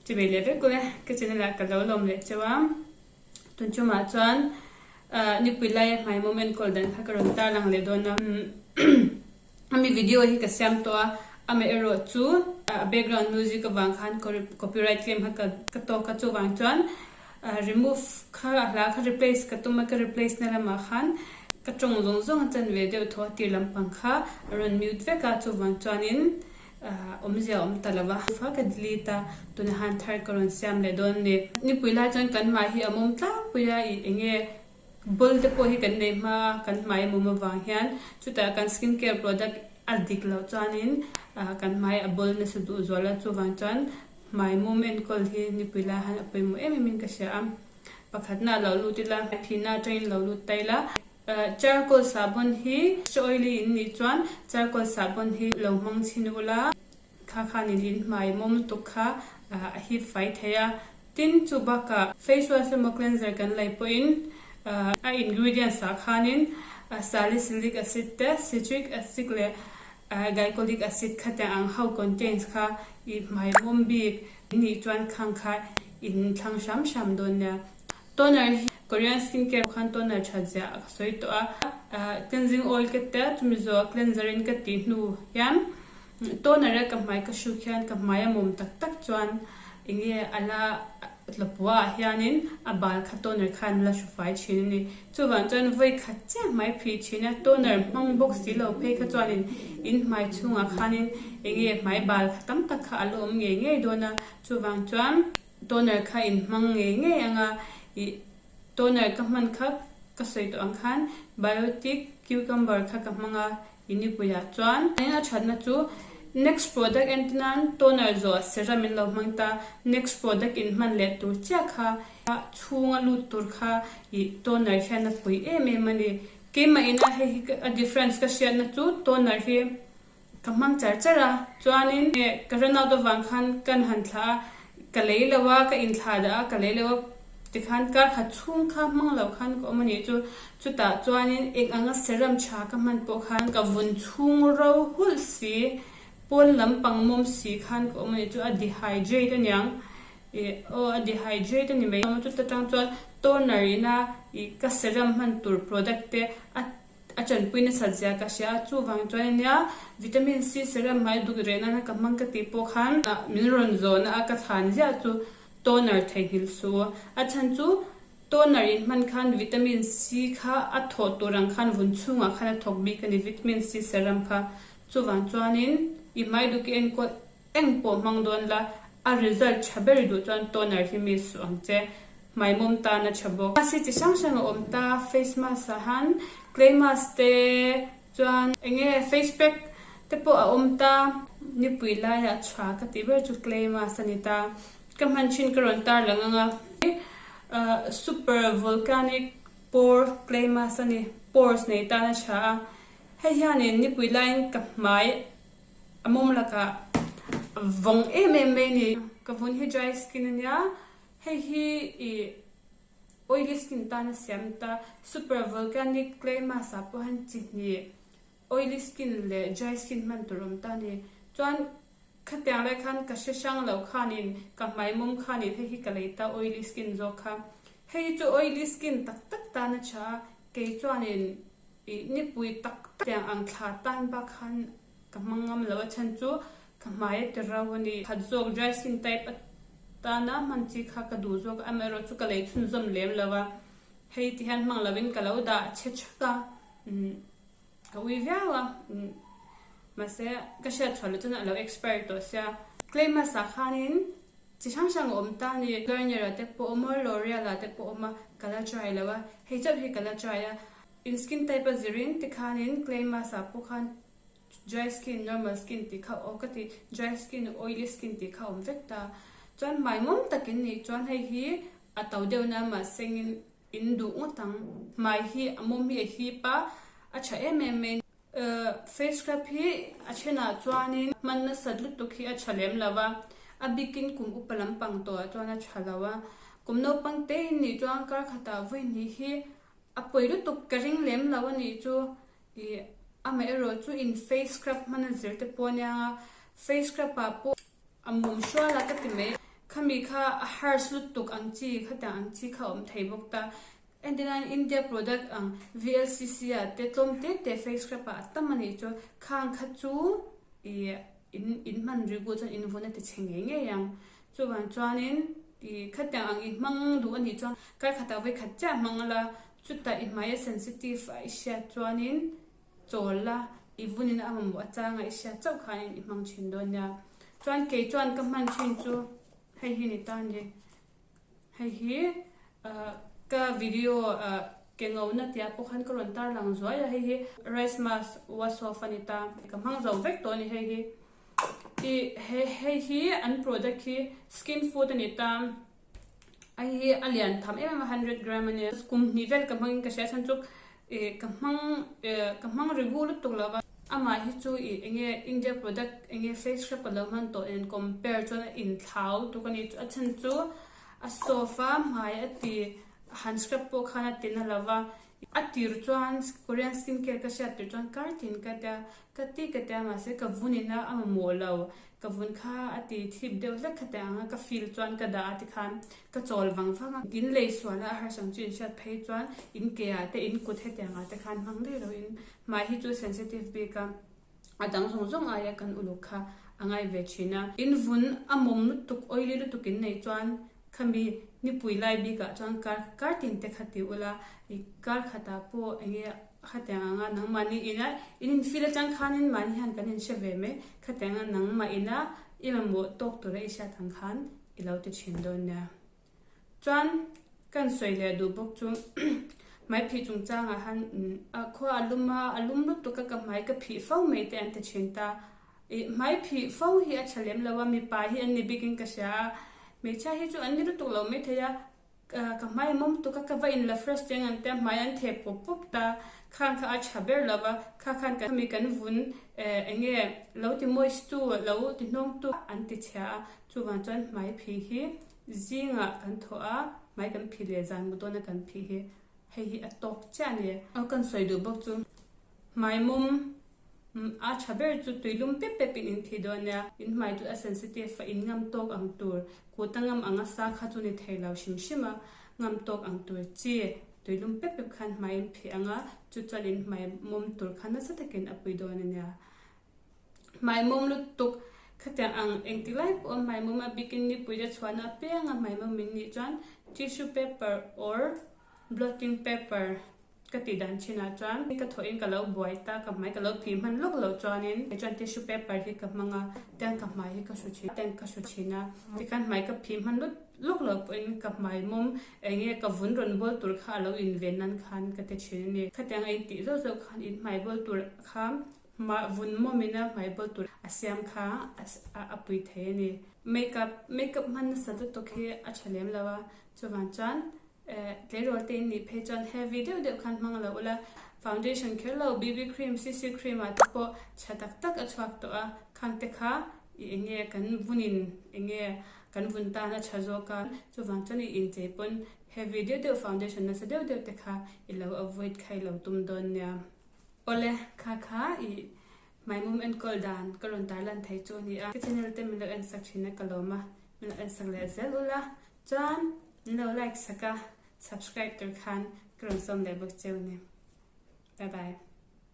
Chimei leh vek ule, ka channel ah ka lo lawm leh cheu a, tun chumah chuan nipui laia hmaimawm enkawl dan kha ka rawn tarlang leh dawn a, ami video hi ka siam tawh a, amaherawh chu a background music avang khan copyright claim kha ka tawk a, chuvang chuan remove kha a hla kha replace ka tum a, ka replace na lamah khan ka tawng zawng zawng a chanve deuh thaw a tir lampang kha a rawn mute vek a, chuvang chuanin. Awmzia a awm ta lo va, fa ka delete a, tuna han thar ka rawn siam leh dawn a ni. Nipui lai chuan kan hmai hi a mawm tlangpui a, ih eng nge ball te pawh hi kan nei hma a, kan hmai a mawm avang hian chutah kan skin care product a dik loh chuanin kan hmai a ball nasa duh zual a, chuvang chuan hmai mawm enkawl hi nipui lai han a pawimawh em em in ka hria a. Pakhatna lo lut ila, phina atangin lo lut ta ila. Charcoal sahbawn hi extra oily in nih chuan charcoal sahbawn hi lo hmang chhin ula, kha khanin in hmai mawm lutuk kha a hip fai thei a. Tin, chu bakah face wash emaw cleanser kan lei pawhin a ingredients ah khanin salicylic acid te, citric acid leh glycolic acid khatiang ang ho contains kha i hmai mawm bik nih chuan khang kha in thlang hram hram dawn nia. Toner hi Korean skin care khan toner that zia ka sawi tawh a, cleansing oil ka tia chumi zawh cleanser in ka tih hnu hian toner a ka hmai ka hruk hian ka hmai a mawm tak tak chuan enge a la tlapua ah hianin a bal kha toner khan la hru fai thin a ni. Chuvang chuan vawi khat chiah hmai phih thin a, toner hmang bawk si lo phei kha chuanin in hmai chhungah khanin enge hmai bal kha tam tak kha a la awm ngei ngei dawn a, chuvang chuan. Toner kha in hmang ngei ngei ang a, ih toner ka hman kha ka sawi tawh ang khan biotic cucumber kha ka hmang a i nipuiah chuan a thatna chu next product en nan toner zawh serum in lo hmang ta, next product in hman leh tur chiah kha chhunga lut tur kha ih toner hian a pui em em a ni. Keimah ina hei hi a difference ka hriatna chu toner hi. Ka hmang char char a, chuanin ka run out avang khan kan han thlah a, ka lei lo a, ka inthlah dah a, ka lei lo a tikhan kar khat chhung kha hmang lo khan ka awm a nih chu. Chutah chuanin eng anga serum tha ka hman pawh khan ka vun chhung ro hulh si, pawn lampang mawm si khan ka awm a nih chu, a dehydrate aniang ih aw a dehydrate a ni mai. Chuta tang chuan toner ina ih ka serum hman tur product te a A tanpui nasat zia ka hria a, chuvang chuan ania vitamin C serum hmai duk reh nana ka hmang ka tih pawh khan min rawn zawhna a ka chhan ziah chu toner theihnghilh su. A chhan chu toner in hman khan vitamin C kha a thawh tur ang khan vun chhungah khan a thawk bik a ni vitamin C serum kha. Chuvang chuanin i hmai duk i enkawl Eng pawh hmang dawn la, a result tha ber duh chuan toner hi miss suh ang che. Hmaimawm tan a tha bawk. Mask hi chi hrang hrang a awm ta, face mask ah han clay mask te chuan eng nge face pack te pawh a awm ta. Nipui laiah tha ka tih ber chu clay mask a ni ta. Ka hman thin ka rawn tar lang ang a. Super volcanic pore clay mask a ni. Pores nei tan a tha a. Hei hianin nipui laiin ka hmai A mawm lakah vawng em em mai a ni. Ka vun hi dry skin a nia, hei hi ih oily skin tan a siam ta. Super volcanic clay mask ah pawh hian chi hnih oily skin leh dry skin hman tur awm ta a ni. Chuan khatiang lai khan ka hre hrang loh khanin ka hmai mawm khanin hei hi ka lei ta oily skin zawk kha. Hei hi chu oily skin tak tak tan a tha a, kei chuanin ih nipui tak tak tiang ang thla tan bak khan Ka hmang ngam lo a chhan chu ka hmai a ti rau a ni. Khat zawk dry skin type atana hman chi kha ka duh zawk a, amaherawh chu ka lei chhunzawm lem lo a, hei ti hian hmang lovin ka lo dah chhe thak a, ka ui viau a, mahse ka hriat chhuah loh chuan a lo expire tawh sia. Clay mask ah khanin chi hrang hrang a awm ta a ni, Garnier ah te pawh a awm a, L'Oreal ah te pawh a awm a, ka la try lo a, hei chauh hi ka la try a, in skin type a zirin tikhanin clay mask ah pawh khan Dry skin, normal skin tih kha aw ka ti, dry skin, oily skin tih kha awm vek ta. Chuan hmai ngawm tak in nih chuan hei hi a to deuh na mahsengin in duh ngawt ang. Hmai hi a mawm hi a hip a, a tha em em mai. Face scrub hi a thenah chuanin hman nasat lutuk hi a tha lem lo a, a bikin kum upa lampang tawhah chuan a tha lo a. Kum naupang te in nih chuan kar khatah vawi hnih hi a pawi lutuk ka ring lem lo a nih chu. Ih, amaherawh chu in face scrub hman a zir te pawh ania a, face scrub ah pawh a mum hrual a ka ti mai. Khami kha a harsh lutuk ang chi khatiang ang chi kha a awm thei bawk ta. Entirnan India product ang VLCC ah te tlawm te te face scrub ah a tam a nih chu khang kha chu ih in in hman regu chuan in vun a ti chhe ngei ngei ang. Chuvang chuanin ih khatiang ang i hmang duh a nih chuan kar khatah vawi khat chiah hmang la chutah i hmai a sensitive a i hriat chuanin chawl la i vunin a mamawh achanga i hriat chauh khanin i hmang thin dawn nia. Chuan kei chuan ka hman thin chu hei hi ni ta a ni. Hei hi ka video ke ngona tia pawh khan ka rawn tar lang zuai a, hei hi rice mask wash off a ni ta, ka hmang zo vek tawh a ni hei hi. Ih he hei hi an product hi skin food a ni ta, hei hi a lian tham em em a hundred gram a nia, kum hnih vel ka hmangin ka hria chhan chu ih ka hmang ih ka hmang regu lutuk lo va. Amah hi chu ih enge India product enge face scrub ka lo hman tawh nen compare chuan a inthlau tuk a ni a chhan chu a soft a hmai a ti han scrub pawh khan a ti na lo va a tir chuan Korean skin care ka hriat tir chuan kar tin ka tia ka ti ka tia mahse ka vun in a mamawh lo ka vun kha a ti thip deuh hlek kha teh ang a ka feel chuan ka dah a tikhan ka chawl vang vang a in lei sual a a harsang chu in hriat phei chuan in ke ah te in kut hetiang ah te khan hmang daih lo in Hmai hi chu sensitive bik a, a dang zawng zawng aia kan uluk kha a ngai ve thin a. In vun a mawm lutuk, oily lutuk in neih chuan khami nipui lai bikah chuan kar kar tin te kha ti ula, i kar khatah pawh enge khatiang anga nangmahni ina in infil atang khanin mahni hian kan inhre ve mai, khatiang anga nangmah ina i mamawh tawk tura i hriat ang khan i lo ti thin dawn nia. Chuan kan sawi leh duh bawk chu hmai phih chungchangah han khua a lum a, a lum lutuk a ka hmai ka phih fo mai te an ti thin ta. Ih hmai phih fo hi a tha lem lo a, mipa hi an ni bikin ka hria a, hmeichhia hi chu an ni lutuk lo mai thei a, ka hmai a mawm lutuk a, ka va inla fresh chiang ang te a, hmai an theh pawp pawp ta, khang kha a tha ber lo va, kha khan kan khami kan vun eng nge lo ti moist tu lo ti hnawng tu an ti chhia a, chuvang chuan hmai phih hi Zingah kan thawh a, hmai kan phih leh zan mu dawna kan phih hi hei hi a tawk chiah a ni. Aw kan sawi duh bawk chu hmai mawm a tha ber chu tui lum pep pep in in thih dawn nia, in hmai chu a sensitive a in ngam tawk ang tur, kut a ngam ang a sa kha chu ni thei lo hrim hrim a, ngam tawk ang tur chi tui lum pep pep khan hmai in phih ang a, chu chuan in hmai mawm tur kha nasa takin a pui dawn a nia. Hmaimawm lutuk khatiang ang engti lai pawh a hmaimawm a bikin nipui te chhuahna apianga hmaimawm in nih chuan tissue paper or blotting paper ka tih dan thinah chuan ka thawhin ka lo buai ta ka hmai ka lo phih hman lawk loh chuanin chuan tissue paper hi ka hmang a tiang ka hmai hi ka hru thin tiang ka hru thin a tikhan hmai ka phih hman lut lawk loh pawhin ka hmaimawm eng nge ka vun rawn bawl tur kha a lo inven nan khan ka ti thin a ni khatiang a intih zawk zawk khan in hmai bawl tur kha Mah vun mawmin a hmai bawl tur a siam kha a pui thei a ni. Makeup, Makeup hman nasa lutuk hi a tha lem lo a, chuvang chuan tleirawl te in nih phei chuan heavy deuh deuh khan hmang lo ula, foundation kher lo BB cream, CC cream ah te pawh tha tak tak a chhuak tawh a, khang te kha i eng nge kan vunin eng nge kan vun tan a tha zawk a, chuvang chuan i inchei pawn heavy deuh deuh foundation nasa deuh deuh te kha i lo avoid kha i lo tum dawn nia. Awle, kha kha i hmaimum enkawl dan ka rawn tarlan thei chu a ni a. Ka channel te min lo en sak thin a ka lawm a, min lo en sak leh zel ula, chuan min lo like sak a, subscribe tur khan ka rawn sawm leh bawk cheu a ni. Bye bye.